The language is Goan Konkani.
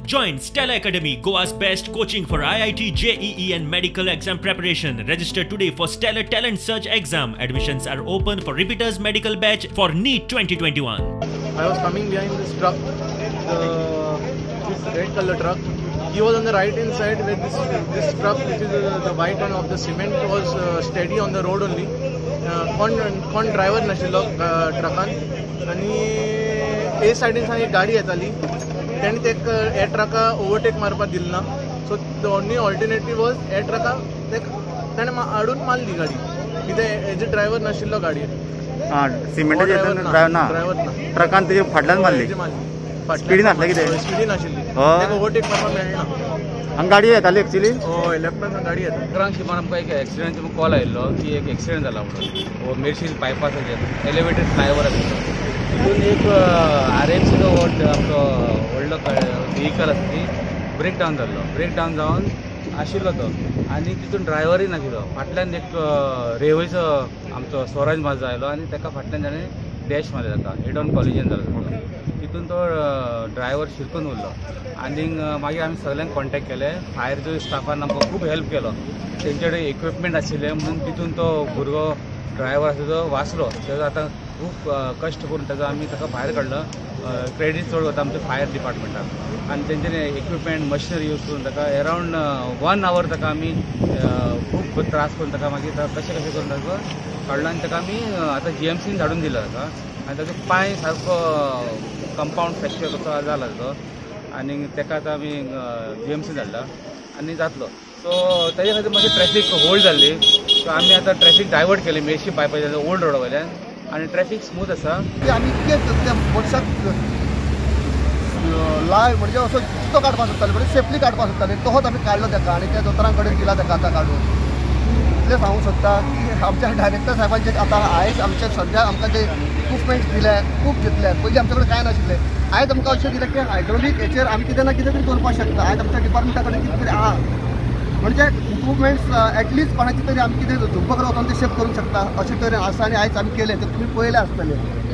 Join Stellar Academy, Goa's best coaching for IIT, JEE and medical exam preparation. Register today for Stellar Talent Search exam. Admissions are open for repeaters medical batch for NEET 2021. I was coming behind this truck, this red color truck. He was on the right hand side where this truck, which is the white one of the cement, was steady on the road only. कोण ड्रायव्हर नाशिल्लो ट्रकान आनी ए सायडीन एक गाडी येताली तेणें ते हे ट्रका ओवरटेक मारपाक दिली ना. So the only alternative was हे ट्रका तेणें हाडून मारली गाडी कितें हेजे ड्रायव्हर नाशिल्लो गाडयेर. सिमेंटाचे ड्रायव्हर ना, ट्रकान तेजे फाटल्यान मारली. स्पिडीन आसलें कितें? स्पिडीन आशिल्ली, ताका ओवरटेक मारपाक मेळना. हांगा गाडी येताली एक्चुअली. हय, लेफ्टान गाडी येता. 11 सुमार आमकां एक एक्सिडंट कॉल आयिल्लो की एक एक्सिडंट जाला म्हणून मेर्शी बायपासाचेर एलिवेटेड फ्लायओवर आशिल्लो. तितून एक आरएमसीचो आमचो व्हडलो व्हेकल आसा ती ब्रेक डावन जाल्लो. ब्रेक डावन जावन आशिल्लो तो आनी तितून ड्रायव्हरूय नाशिल्लो. फाटल्यान एक रेल्वेचो आमचो स्वराज माजदा आयलो आनी ताका फाटल्यान ताणें डॅश मारले ताका, हेड ऑन कॉलिजन जालो. तितून तो ड्रायव्हर शिरकून उरलो आनी मागीर आमी सगळ्यांक कॉन्टेक्ट केले. फायर स्टाफान आमकां खूब हेल्प केलो. तेंचे कडेन इक्विपमेंट आशिल्ले म्हणून तितून तो भुरगो ड्रायव्हर आसा तो वाचलो. तेजो आतां खूब कश्ट करून ताजो आमी ताका भायर काडलो. क्रेडीट चड वता आमच्या फायर डिपार्टमेंटाक आनी तेंच्यानी इक्विपमेंट मशिनरी यूज करून ताका अरावंड 1 our ताका आमी खूब त्रास करून ताका मागीर कशें कशें करून ताका काडलो आनी ताका आमी आतां जीएमसीन धाडून दिलो ताका. आनी ताजो पांय सारको कंपावंड फ्रॅक्चर कसो जाला तो आनी ताका आतां आमी जीएमसीन धाडला आनी जातलो. सो ताजे खातीर मातशी ट्रॅफीक होल्ड जाल्ली. सो आमी आतां ट्रॅफीक डायवर्ट केली मेर्शी बायपास ओल्ड रोडा वयल्यान आनी ट्रॅफीक स्मूथ आसा. आमी इतके त्या मनशाक लाय म्हणजे असो जितो काडपाक सोदताले, म्हणजे सेफली काडपाक सोदताले, तोच आमी काडलो ताका आनी त्या दोतोरां कडेन दिला ताका आतां काडून. इतलें सांगूंक सोदता की आमच्या डायरेक्टर साहेबांचे आतां आयज आमचे सद्या आमकां जे इक्विपमेंट्स दिले खूब घेतले. पयलीं आमचे कडेन कांय नाशिल्लें. आयज आमकां अशें दिलें की हायड्रोलीक हेचेर आमी कितें ना कितें तरी करपाक शकता. आयज आमच्या डिपार्टमेंटा कडेन कितें तरी आहा म्हणजे इक्विपमेंट्स एटलिस्ट कोणाची तरी आमी कितें झुंपक वचोन ते सेफ करूंक शकता अशें तरेन आसा. आनी आयज आमी केलें ते तुमी पळयलें आसतलें.